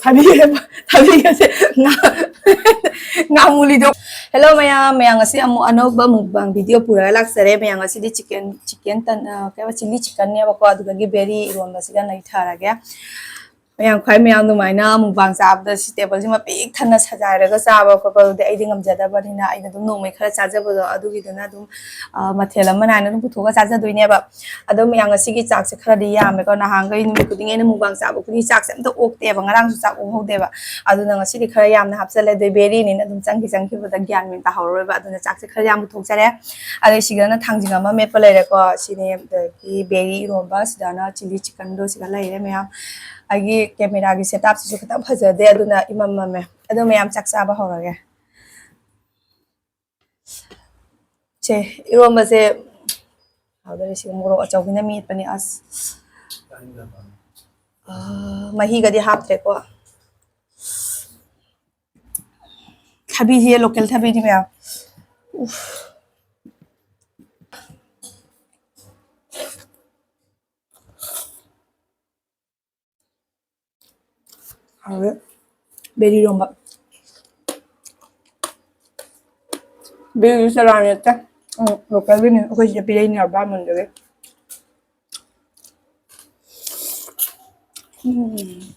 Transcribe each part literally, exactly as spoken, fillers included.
ꯊꯥꯕꯤ, ꯊꯥꯕꯤꯒꯁꯦ ꯉꯥ-, ꯉꯥꯃꯨꯂꯤꯗꯣ꯫ Hello ꯃꯌꯥꯝ, ꯃꯌꯥꯝ ꯉꯁꯤ ꯑꯃꯨꯛ ꯑꯅꯧꯕ mukbang video ꯄꯨꯔꯒ ꯂꯥꯛꯆꯔꯦ꯫ ꯃꯌꯥꯝ ꯉꯁꯤꯗꯤ chicken, chicken ꯇꯟ, ꯑ, ꯀꯩ ꯍꯥꯏꯕ, chilli chickenꯅꯦꯕꯀꯣ, ꯑꯗꯨꯗꯒꯤ ꯕꯦꯔꯤ ꯏꯔꯣꯟꯕꯁꯤꯒ ꯅꯩꯊꯔꯒꯦ꯫ ꯃꯌꯥꯝ ꯈ꯭ꯋꯥꯏ ꯃꯌꯥꯝ ꯑꯗꯨꯃꯥꯏꯅ mukbang ꯆꯥꯕꯗ ꯁꯤ tableꯁꯤꯃ ꯄꯤꯛ ꯊꯟꯅ ꯁꯖꯥꯏꯔꯒ ꯆꯥꯕ ꯈꯣꯠꯄꯗꯨꯗꯤ ꯑꯩꯗꯤ ꯉꯝꯖꯗꯕꯅꯤꯅ ꯑꯩꯅ ꯑꯗꯨꯝ ꯅꯣꯡꯃꯩ ꯈꯔ ꯆꯥꯖꯕꯗꯣ ꯑꯗꯨꯒꯤꯗꯨꯅ ꯑꯗꯨꯝ, ꯑ, ꯃꯊꯦꯜ ꯑꯃ ꯅꯥꯏꯅ ꯑꯗꯨꯝ ꯄꯨꯊꯣꯛꯑꯒ ꯆꯥꯖꯗꯣꯏꯅꯦꯕ꯫ ꯑꯗꯣ ꯃꯌꯥꯝ ꯉꯁꯤꯒꯤ ꯆꯥꯛꯁꯦ ꯈꯔꯗꯤ ꯌꯥꯝꯃꯦꯀꯣ꯫ ꯅꯍꯥꯟꯈꯩ ꯅꯨꯃꯤꯠ ꯈꯨꯗꯤꯡꯒꯤ ꯑꯩꯅ mukbang ꯆꯥꯕ ꯈꯨꯗꯤꯡꯒꯤ ꯆꯥꯛꯁꯦ ꯑꯝꯇ ꯑꯣꯛꯇꯦꯕ꯫ ꯉꯔꯥꯡꯁꯨ ꯆꯥꯛ ꯑꯣꯛꯍꯧꯗꯦꯕ꯫ ꯑꯗꯨꯅ ꯉꯁꯤꯗꯤ ꯈꯔ ꯌꯥꯝꯅ ꯍꯥꯞꯆꯜꯂꯦ꯫ ꯑꯗꯩ ꯕꯦꯔꯤꯅꯤꯅ ꯑꯗꯨꯝ ꯆꯪꯈꯤ ꯆꯪꯈꯤꯕꯗ ꯒ꯭ꯌꯥꯟ ꯃꯦꯟ ꯇꯥꯍꯧꯔꯔꯣꯏꯕ꯫ ꯑꯗꯨꯅ ꯆꯥꯛꯁꯦ ꯈꯔ ꯌꯥꯝ ꯄꯨꯊꯣꯛꯆꯔꯦ꯫ ꯑꯗꯩ ꯁꯤꯗꯅ ꯊꯥꯡꯖꯤꯡ ꯑꯃ ꯃꯦꯠꯄ ꯂꯩꯔꯦꯀꯣ꯫ ꯁꯤꯅꯤ, ꯑꯗꯒꯤ ꯕꯦꯔꯤ ꯏꯔꯣꯝꯕ, ꯁꯤꯗꯅ chilli chickenꯗꯣ ꯁꯤꯒ ꯂꯩꯔꯦ ꯃꯌꯥꯝ꯫ ꯑꯩꯒꯤ cameraꯒꯤ setupꯁꯤꯁꯨ ꯈꯤꯇꯪ ꯐꯖꯗꯦ, ꯑꯗꯨꯅ ꯏꯃꯝ ꯃꯝꯃꯦ꯫ ꯑꯗꯣ ꯃꯌꯥꯝ ꯆꯥꯛ ꯆꯥꯕ ꯍꯧꯔꯒꯦ꯫ ꯁꯦ, ꯏꯔꯣꯝꯕꯁꯦ ꯍꯥꯎꯗꯣꯔꯦ꯫ ꯁꯤ ꯃꯣꯔꯣꯛ ꯑꯆꯧꯕꯅ ꯃꯦꯠꯄꯅꯦ꯫ ꯑꯁ, ꯑꯥ, ꯃꯍꯤꯒꯗꯤ ꯍꯥꯞꯇ꯭ꯔꯦꯀꯣ꯫ ꯊꯕꯤꯁꯦ local ꯊꯕꯤꯅꯤ ꯃꯌꯥꯝ꯫ ꯎꯐ꯫ ꯍꯥꯎꯋꯦ꯫ ꯕꯦꯔꯤ ꯏꯔꯣꯝꯕ꯫ ꯕꯦꯔꯤ ꯆꯔꯥ ꯅꯠꯇꯦ꯫ ꯎꯝ, localꯒꯤꯅꯤ꯫ ꯑꯩꯈꯣꯏ ꯁꯤꯗ ꯄꯤꯔꯛꯏꯅꯦ ꯕꯥꯃꯣꯟꯗꯒꯤ꯫ ꯎꯝ꯫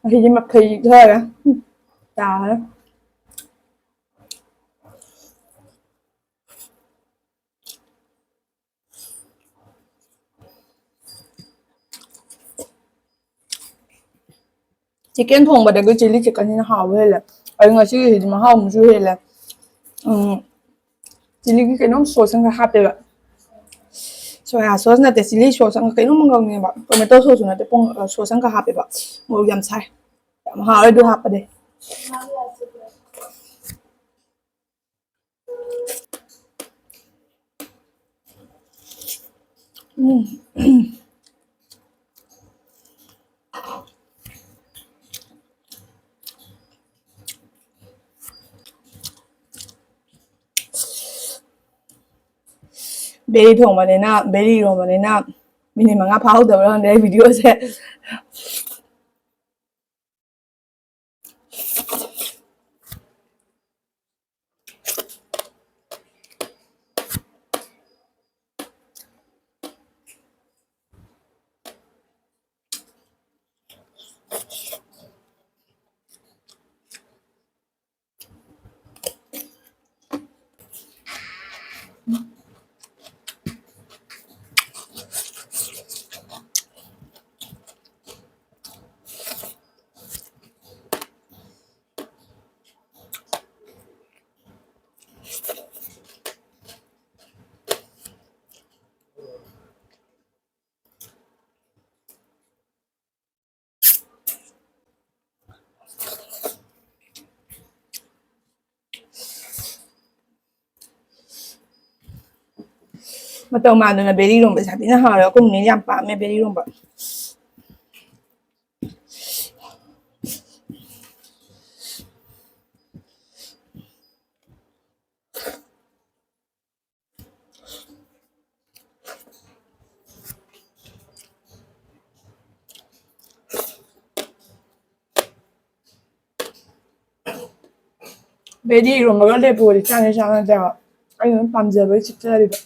ꯑꯁꯤꯗꯤ ꯃꯐꯩ ꯈꯔ ꯇꯥꯔꯦ꯫ Chicken ꯊꯣꯡꯕꯗꯒꯤ chilli chickenꯁꯤꯅ ꯍꯥꯎꯕ ꯍꯦꯜꯂꯦ꯫ ꯑꯗꯨ ꯉꯁꯤꯒꯤꯁꯤꯗꯤ ꯃꯍꯥꯎ ꯑꯃꯁꯨ ꯍꯦꯜꯂꯦ꯫ ꯎꯝ, chilliꯒꯤ ꯀꯩꯅꯣꯝ sauce ꯑꯃꯒ ꯍꯥꯞꯄꯦꯕ꯫ Soya sauce ꯅꯠꯇꯦ, chilli sauce ꯑꯃꯒ ꯀꯩꯅꯣꯝ ꯑꯃꯒꯅꯦꯕ꯫ Tomato sauceꯁꯨ ꯅꯠꯇꯦ, ꯄꯨꯡ, sauce ꯑꯃꯒ ꯍꯥꯞꯄꯦꯕ꯫ ꯃꯣꯔꯣꯛ ꯌꯥꯝ ꯁꯥꯏ꯫ ꯌꯥꯝ ꯍꯥꯎꯋꯦ ꯑꯗꯨ ꯍꯥꯞꯄꯗꯤ꯫ ꯎꯝ꯫ ꯕꯦꯔꯤ ꯊꯣꯡꯕꯅꯤꯅ, ꯕꯦꯔꯤ ꯏꯔꯣꯝꯕꯅꯤꯅ ꯃꯤꯅꯤꯠ ꯃꯉꯥ ꯐꯥꯍꯧꯗꯕ꯭ꯔꯥ ꯈꯪꯗꯦ ꯑꯩ ꯚꯤꯗꯤꯑꯣꯁꯦ꯫ ꯃꯇꯧ ꯃꯥꯟꯗꯅ ꯕꯦꯔꯤ ꯏꯔꯣꯝꯕꯁꯦ ꯌꯥꯝ ꯊꯤꯅ ꯍꯥꯎꯋꯦ꯫ ꯑꯩꯈꯣꯏ ꯃꯨꯛꯅꯦ ꯌꯥꯝ ꯄꯥꯝꯃꯦ ꯕꯦꯔꯤ ꯏꯔꯣꯝꯕ꯫ ꯕꯦꯗꯤ ꯏꯔꯣꯝꯕꯒ ꯂꯦꯕꯨꯒꯗꯤ ꯆꯥꯅꯤ ꯆꯥꯅꯗꯦꯕ꯫ ꯑꯩꯅ ꯑꯗꯨꯝ ꯄꯥꯝꯖꯕꯒꯤ ꯆꯤꯛꯆꯔꯤꯕ꯫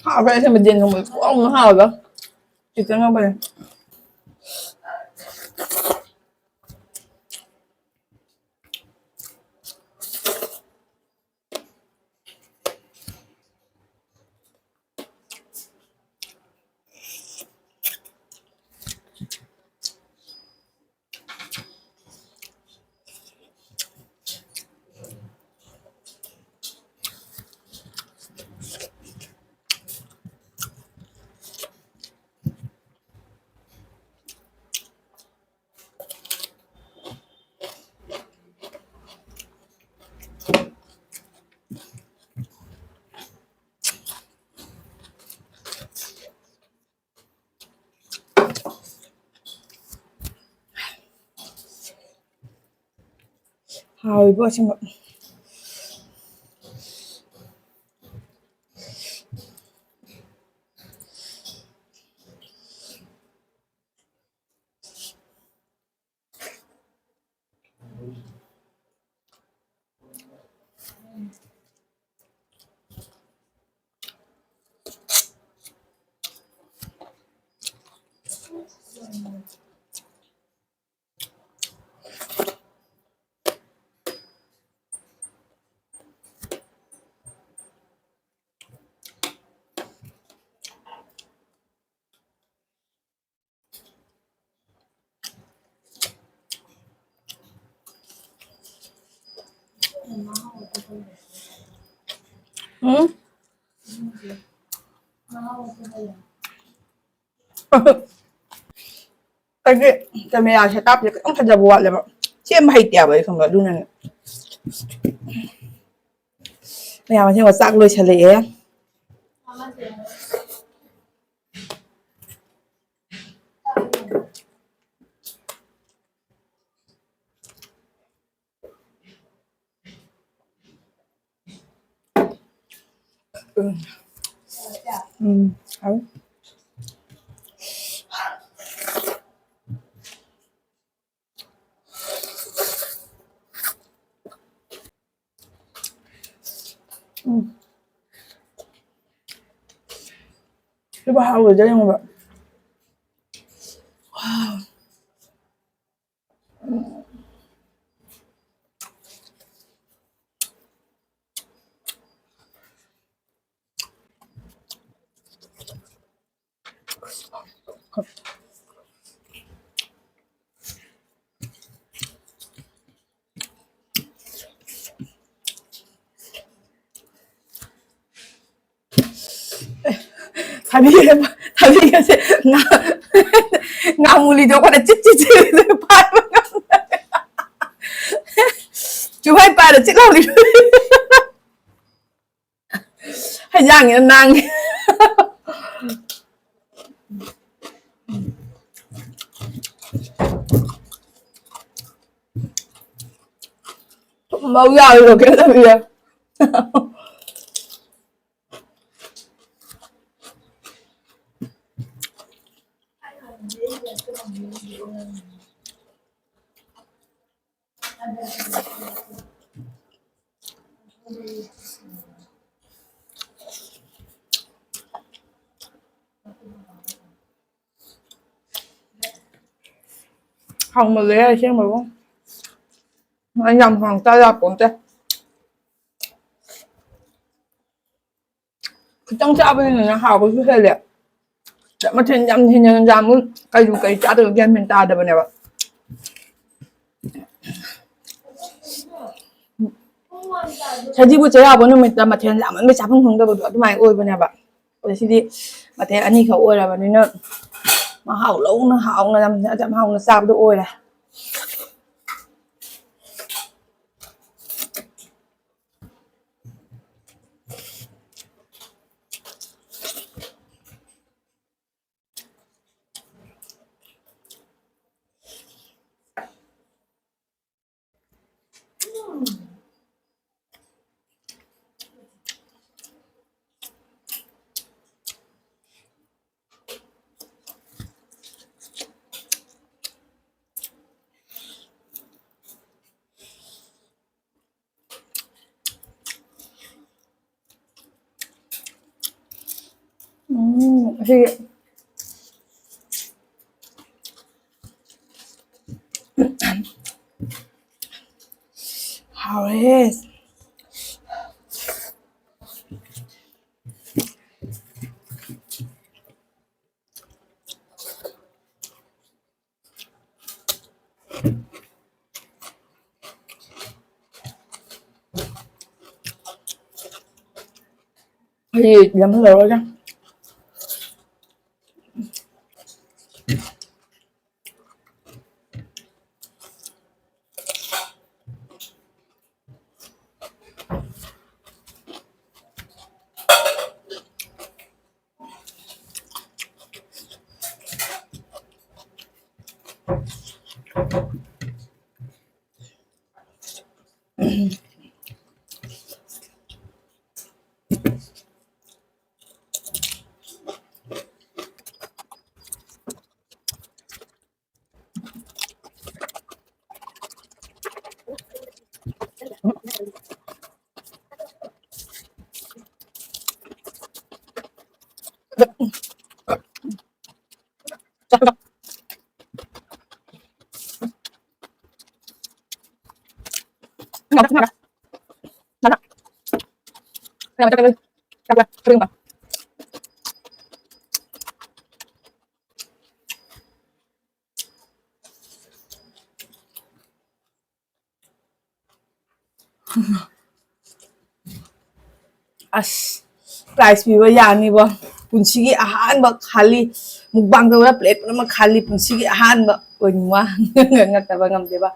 ꯍꯥꯎꯈ꯭ꯔꯦ ꯑꯁꯦꯡꯕ ꯌꯦꯟ ꯊꯣꯡꯕꯁꯦ ꯈꯨꯍꯥꯎ ꯑꯃ ꯍꯥꯎꯋꯦꯕ꯫ ꯆꯤꯛꯀꯟꯒ ꯐꯖꯅ꯫ ꯍꯥꯎꯋꯤꯕꯣ ꯑꯁꯦꯡꯕ꯫ ꯎꯝ? ꯑꯩꯁꯦ camera setup ꯁꯦ ꯈꯤꯇꯪ ꯐꯖꯕ ꯋꯥꯠꯂꯦꯕ꯫ ꯁꯦꯝꯕ ꯍꯩꯇꯦ ꯍꯥꯏꯕ ꯑꯩ ꯈꯪꯕ꯭ꯔꯥ? ꯑꯗꯨꯅꯅꯦ꯫ ꯃꯌꯥꯝ ꯑꯁꯦꯡꯕ ꯆꯥꯛ ꯂꯣꯏꯁꯜꯂꯛꯑꯦ꯫ ꯎꯝ꯫ ꯎꯝ, ꯍꯥꯎ꯫ ꯎꯝ꯫ ꯁꯤꯕꯨ ꯍꯥꯎꯕꯗ ꯌꯦꯡꯉꯨꯕ꯫ ꯊꯕꯤ, ꯊꯕꯤꯒꯁꯦ ꯉꯥ, ꯉꯥꯃꯨꯂꯤꯗꯣ ꯑꯩꯈꯣꯏꯅ ꯆꯤꯠ ꯆꯤꯠ ꯆꯤꯠ ꯄꯥꯏꯕ ꯉꯝꯗꯦ꯫ ꯆꯨꯕꯥꯏ ꯄꯥꯏꯔ ꯆꯤꯠ ꯂꯥꯎꯔꯤ꯫ ꯍꯩꯖꯥꯡꯅꯤꯅ ꯅꯥꯡꯉꯦ꯫ ꯊꯨꯝ ꯃꯔꯨ ꯌꯥꯎꯔꯤ ꯂꯣꯀꯦꯜ ꯊꯕꯤꯗ꯫ ꯍꯥꯎꯃꯜꯂꯦ ꯑꯁꯦꯡꯕꯕꯨ꯫ ꯑꯩ ꯌꯥꯝ ꯍꯥꯎꯅ ꯆꯥ ꯌꯥꯄꯣꯟꯇꯦ꯫ ꯈꯤꯇꯪ ꯆꯥꯕꯅꯤꯅꯅꯦ ꯍꯥꯎꯕꯁꯨ ꯍꯦꯜꯂꯦ꯫ ꯃꯊꯦꯜ ꯌꯥꯝ ꯍꯦꯟꯅ ꯌꯥꯝꯕ ꯀꯩꯁꯨ ꯀꯩ ꯆꯥꯗꯣꯏꯅꯣ ꯒ꯭ꯌꯥꯟ ꯃꯦꯟ ꯇꯥꯗꯕꯅꯦꯕ꯫ ꯁꯖꯤꯕꯨ ꯆꯩꯔꯥꯎꯕ ꯅꯨꯃꯤꯠꯇ ꯃꯊꯦꯜ ꯌꯥꯝꯃꯟꯕꯩ ꯆꯥꯐꯝ ꯈꯪꯗꯕꯗꯣ ꯑꯗꯨꯃꯥꯏꯅ ꯑꯣꯏꯕꯅꯦꯕ꯫ ꯑꯗ ꯁꯤꯗꯤ ꯃꯊꯦꯜ ꯑꯅꯤꯈꯛ ꯑꯣꯏꯔꯕꯅꯤꯅ ꯃꯍꯥꯎ ꯂꯧꯅ ꯍꯥꯎꯅ ꯌꯥꯝ, ꯌꯥꯝ ꯍꯥꯎꯅ ꯆꯥꯕꯗꯣ ꯑꯣꯏꯔꯦ꯫ ꯁꯤꯒꯤ ꯍꯥꯎꯔꯦꯍꯦ꯫ ꯑꯩ ꯌꯥꯝꯍꯜꯂꯔꯣꯏꯗ꯫ ꯑꯁ, prize ꯄꯤꯕ ꯌꯥꯅꯤꯕꯣ꯫ ꯄꯨꯟꯁꯤꯒꯤ ꯑꯍꯥꯟꯕ ꯈꯥꯂꯤ, mukbang ꯇꯧꯕꯗ plate ꯄꯨꯝꯅꯃꯛ ꯈꯥꯂꯤ, ꯄꯨꯟꯁꯤꯒꯤ ꯑꯍꯥꯟꯕ ꯑꯣꯏꯅꯤꯡꯕ꯫ ꯉꯛꯇꯕ ꯉꯝꯗꯦꯕ꯫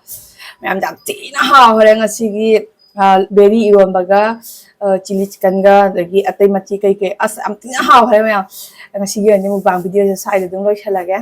ꯃꯌꯥꯝ ꯌꯥꯝ ꯊꯤꯅ ꯍꯥꯎꯈ꯭ꯔꯦ ꯉꯁꯤꯒꯤ, ꯑ, ꯕꯦꯔꯤ ꯏꯔꯣꯟꯕꯒ, ꯑ, chilli chickenꯒ, ꯑꯗꯒꯤ ꯑꯇꯩ ꯃꯆꯤ ꯀꯩꯀꯩ꯫ ꯑꯁ, ꯌꯥꯝ ꯊꯤꯅ ꯍꯥꯎꯈ꯭ꯔꯦ ꯃꯌꯥꯝ꯫ ꯉꯁꯤꯒꯤ ꯑꯣꯏꯅꯗꯤ mukbang videoꯁꯦ ꯁ꯭ꯋꯥꯏꯗ ꯑꯗꯨꯝ ꯂꯣꯏꯁꯤꯜꯂꯒꯦ꯫